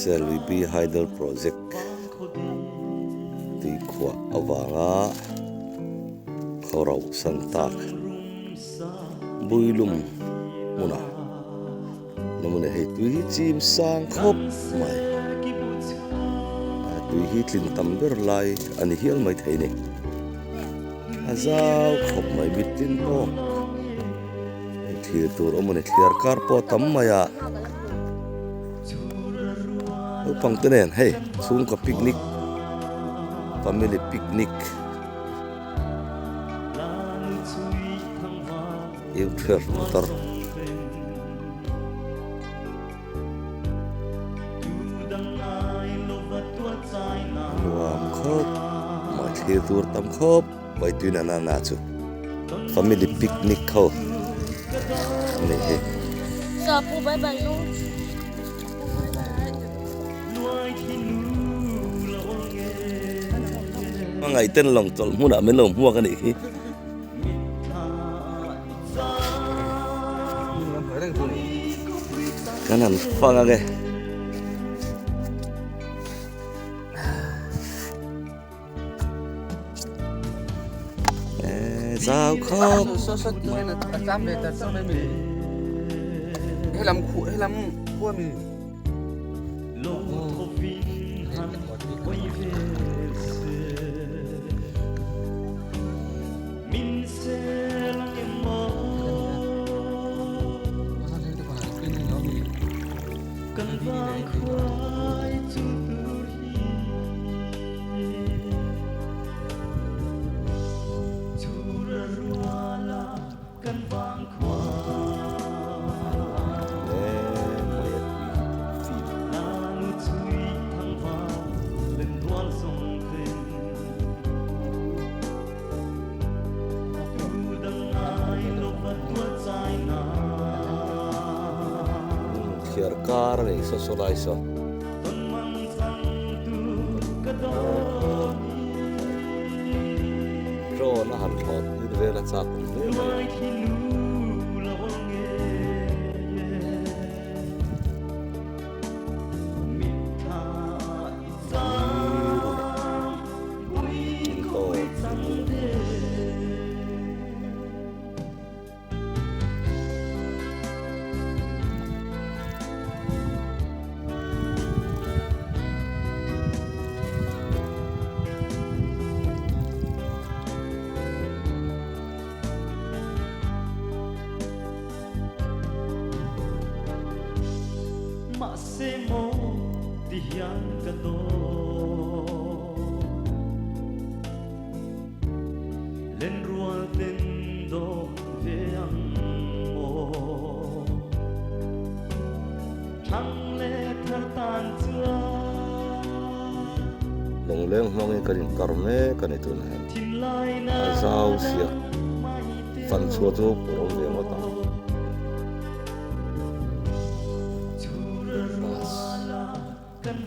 Selwibi Hydel Project tuikhuah avanga khawro san tak Builum hmuna Namuna hei tui hi chim sang khawp mai. Tui hi tlin tam ber lai a ni hial mai thei ni. A zau khawp mai mitin tawk hei thlir tur awm a ni thliar kar pawh a tam mai a. Naupang te nen hei chhungkaw picnic family picnic. Utrecht motor nuam khawp mai thlir tur tam khawp mai tui na na chu family picnic ho a nih hi. Hmangaih ten lawng chawlh hmunah min lo hmuak a nih hi. Kan han fang ange. Zau khawp. Thliar kar a nei saw saw lai saw. Drone a han thlawt tir vel a chak awm hle mai a. Lungleng hmangin kan inkar mek a ni tunah hian a zau sia fan chhuah chu pawh awm ve ngawt ang. Bus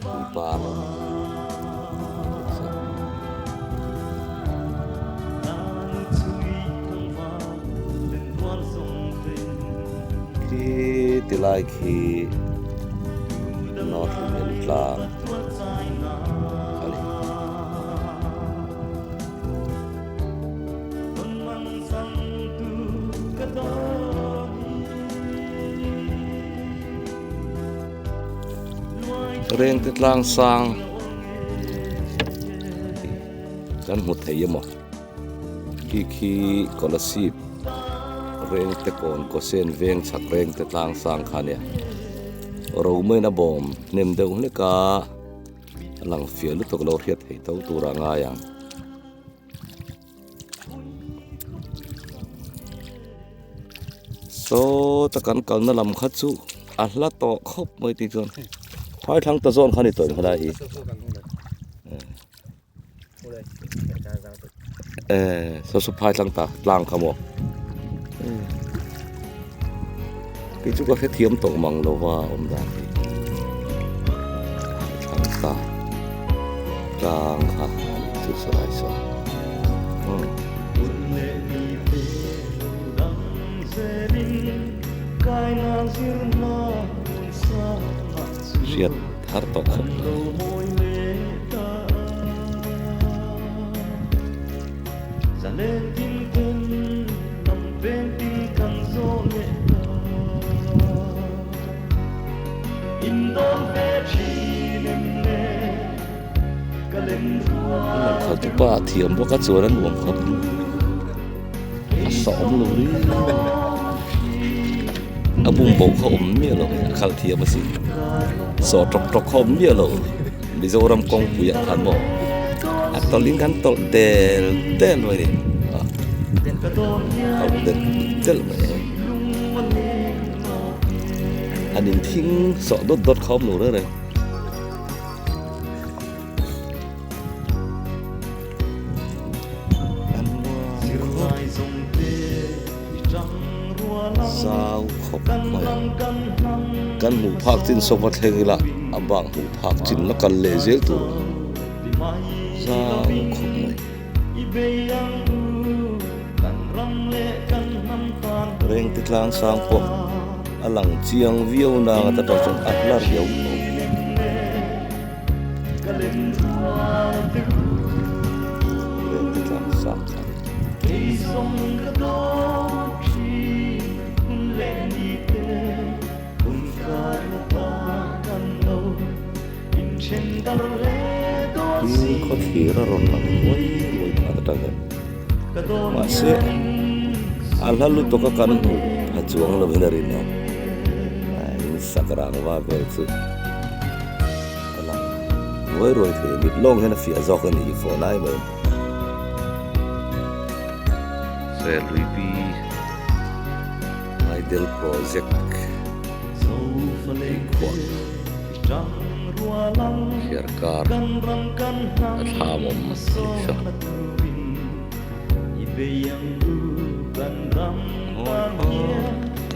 puipa Khi ti lai khi North Hlimen tlang a ni. Rengte tlang sang kan hmu thei emaw khi khi Kolasib Rengte kawn Kawsen veng chhak Rengte tlang sang kha ania Romain a bawm hnem deuh hlek a a lang fiah lutuk lo hriat theih tho tur a ngai ang. Sawta kan kalna lam kha chu a hla tawh khawp mai tih chuan phai thlang ta zawn kha a ni tawh helai hi eh saw saw phai thlang ta tlang kha maw kei chu ka hrethiam tawh mang lo va awm dan hi phai thlang ta tlang kha a ni chu saw lai saw. Hriat har tawh khawp mai. Khaltupa a thiam bawk a chuan a nuam khawp mai a sawm lo riau a bum bo kha awm miah lo a khalh thiam a sin saw tawk tawk kha awm miah lo Mizoram kawngpui ah khan maw a tawlh in kan tawlh del del mai a ni tawlh del del mai a ni an in thing sawh dawt dawt kha awm lo reng reng. Zau khawp mai a kan hmuh phak chin sawpa thleng ila a bak hmuh phak chin la kal leh zel tur zau khawp mai. Rengte tlang sang pawh a lang chiang viau nang ata tang chuan a hla riau tawh. Rengte tlang sang kha. Tin khawthlir a rawn lang ruai ruai phah atang hian mahse a hla lutuk a kan hmuh a chuang lo in a rinawm in sak rangva vel chu a lang ruai ruai thei a mit lawng hian a fiah zawk a ni fawh lai mai. Serluipi Hydel Project Tuikhuah Thliar kar a thlam awm a nih chu. Mawi khawp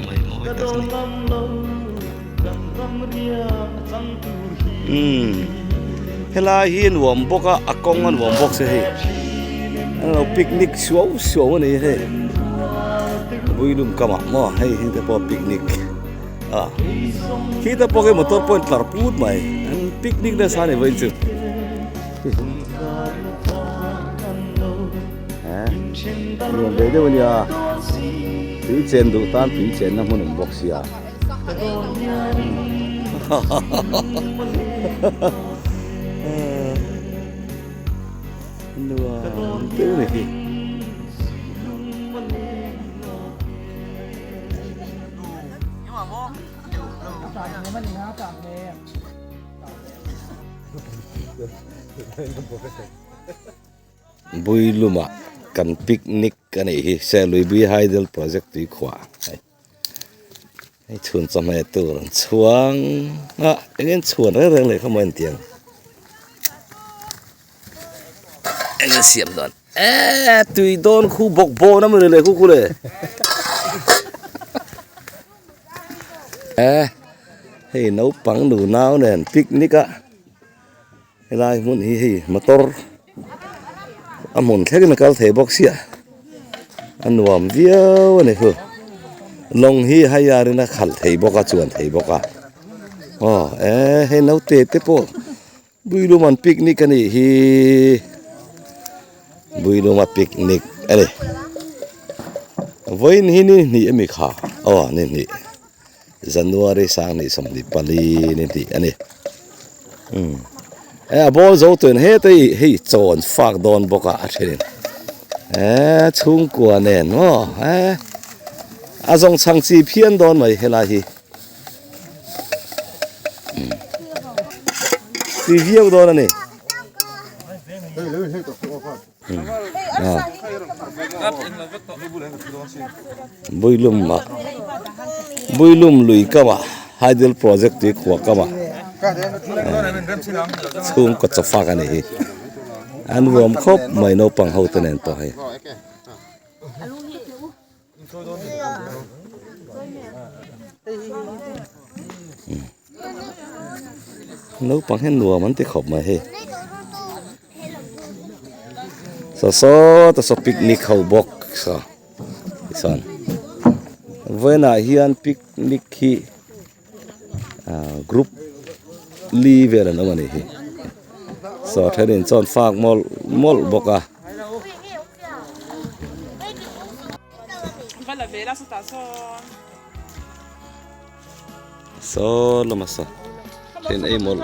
mai mawi tak a ni. Umm helai hi nuam bawk a a kawng a nuam bawk se hei an lo picnic suau suau a ni hei Builum kamah maw hei heng te pawh picnic a khi te pawh khi motor pawh a in tlar put mai an picnic nasa a ni vawiin chu nuam ve deuh a nia tui chen duh tan tui chenna hmun awm bawk sia. Nuam deuh a ni hi. Builumah kan picnic a nih hi Serluibui Hydel Project tuikhuah hei. Hei chhun chawhmeh tur an chhuang a eng nge an chhuan reng reng leh kha maw entiang eng nge siam dawn eee tui dawn khu bawk bawn a mawni le khu khu le e hei naupang nu nau nen picnic a helai hmun hi hei motor a hmun thlengin a kal thei bawk sia a nuam viau a ni chu lawng hi hei arin a khalh thei bawk a chuan thei bawk a aw e hei naute te pawh Builum an picnic a nih hi Builum a picnic a ni vawiin hi ni hnih a mi kha aw ni hnih. January 2024 ni tih a ni. Umm e a ball zo tuin heta hi hei chaw an fak dawn bawk a a thenin e chhungkua nen maw e a zawng chhang chi phian dawn mai helai hi umm tui viau dawn a ni. Builum ah Builum lui kamah Hydel project tui khuah kamah chhungkaw chaw fak a nih hi an ruam khawp mai naupang ho te nen pawh hei. Naupang hian nuam an ti khawp mai hei saw sawta saw picnic ho bawk saw tichuan vawiinah hian picnic hi ah group. li vel an awm a nih hi saw thenin chuan fak mawlh mawlh bawk a. Saw lama saw then ei mawlh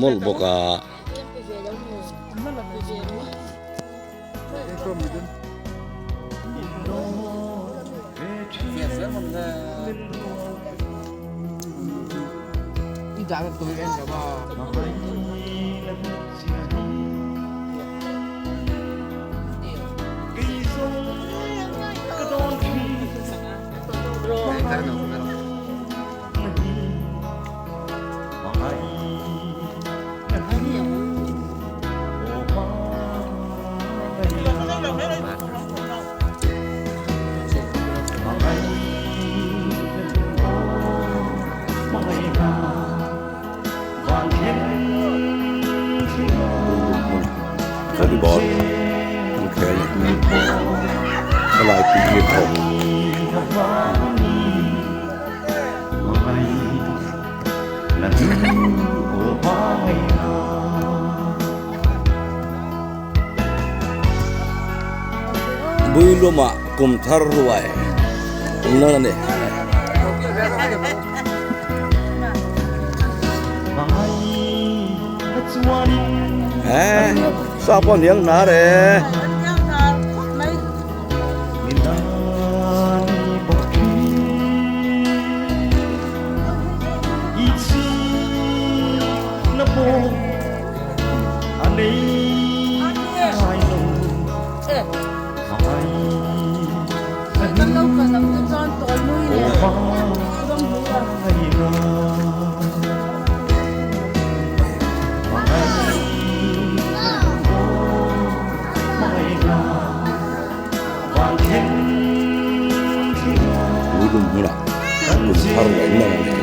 mawlh bawk a. Volleyball an khel a helai picnic ho. Builuma kum thar ruai awm dawn a ni. Sa pawh hniang hnar e. Builum hmunah kum thar leh eng mang a nei.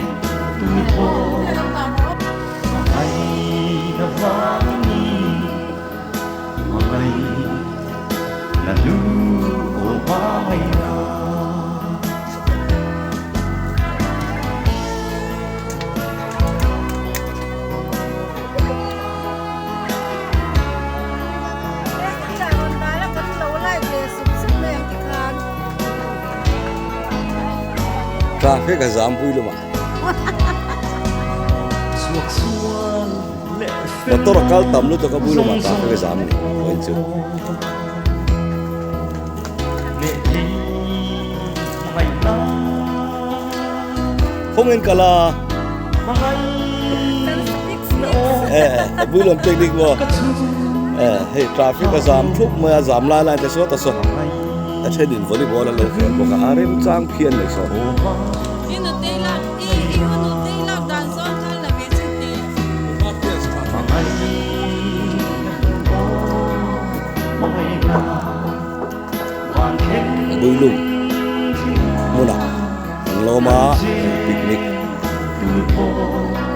Traffic a zam pui lum a. Motor a kal tam lutuk a bul lamah traffic a zam a ni vawiin chu. Khawngin kal a. Eh, a bul lam picnic maw. Eh, hei traffic a zam thup mai a zam lai lai te saw ta saw. A thenin volleyball an lo khel bawk a, a remchang phian mai saw. Builum hmunah an lawm a picnic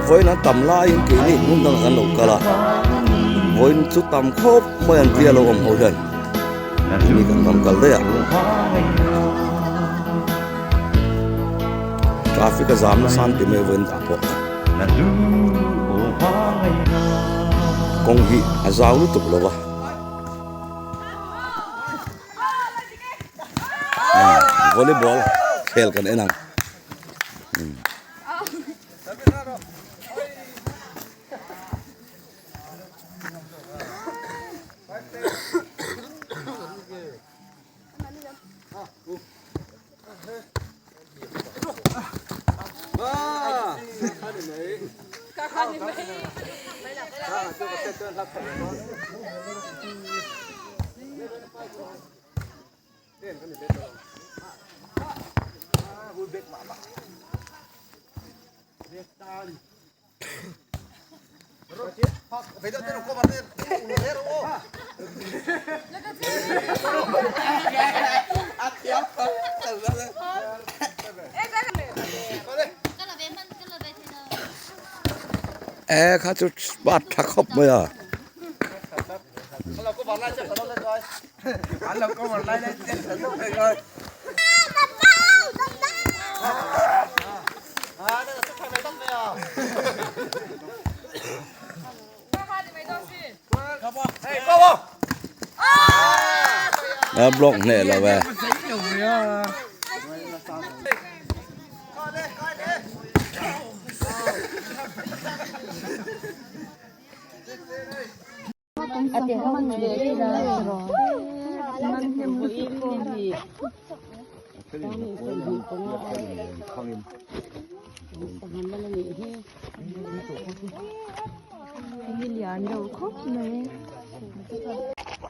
vawiin an tam laiin keini hmun dangah kan lo kal a vawiin chu tam khawp mai an tia lo awm ho hian picnic an rawn kal daih a. Traffic a zam nasa an ti mai vawiin dah pawh kawng hi a zau lutuk lo va volleyball khel kan en ang. E kha chu bat tha khawp mai a. A block hneh lo e.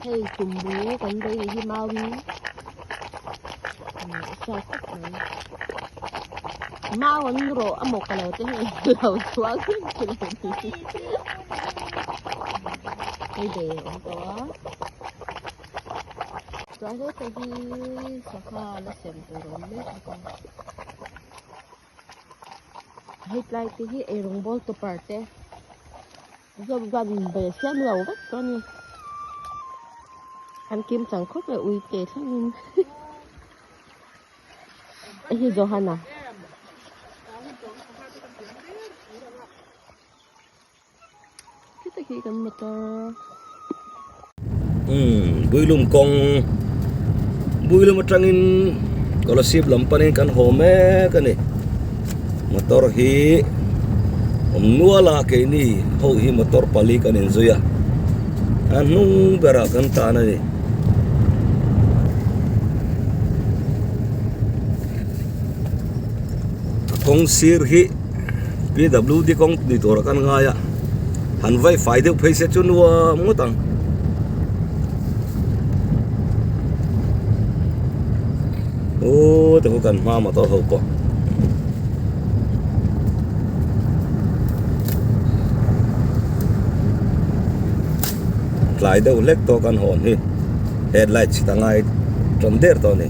Hei tumbu kan bei hi mauin sa khawp mai mau an rawh a mawk lo te hei lo chhuak vek thin a ni hei dei a awm tawh a chuan heta hi sangha la sem tur a awm mek bawk a. Hei tlai te hi eirawng bawl tupper te zawm zan bel siam lo vek tawh a ni an kim chang khawp mai ui te thlengin hei hi Johana khita khi kan motor. Umm Builum kawng Builum atangin Kolasib lam panin kan haw mek a ni motor hi awm nual a keini ho hi motor pali kan inzui a a hnung berah kan tan a ni. Kawng sir hi PWD kawng ni tur a kan ngai a han vai fai deuh phei se chu nuam ngawt ang. Aw te khu kan hma motor ho pawh. Tlai deuh hlek tawh kan hawn hi headlight chhit a ngai tan der tawh a ni.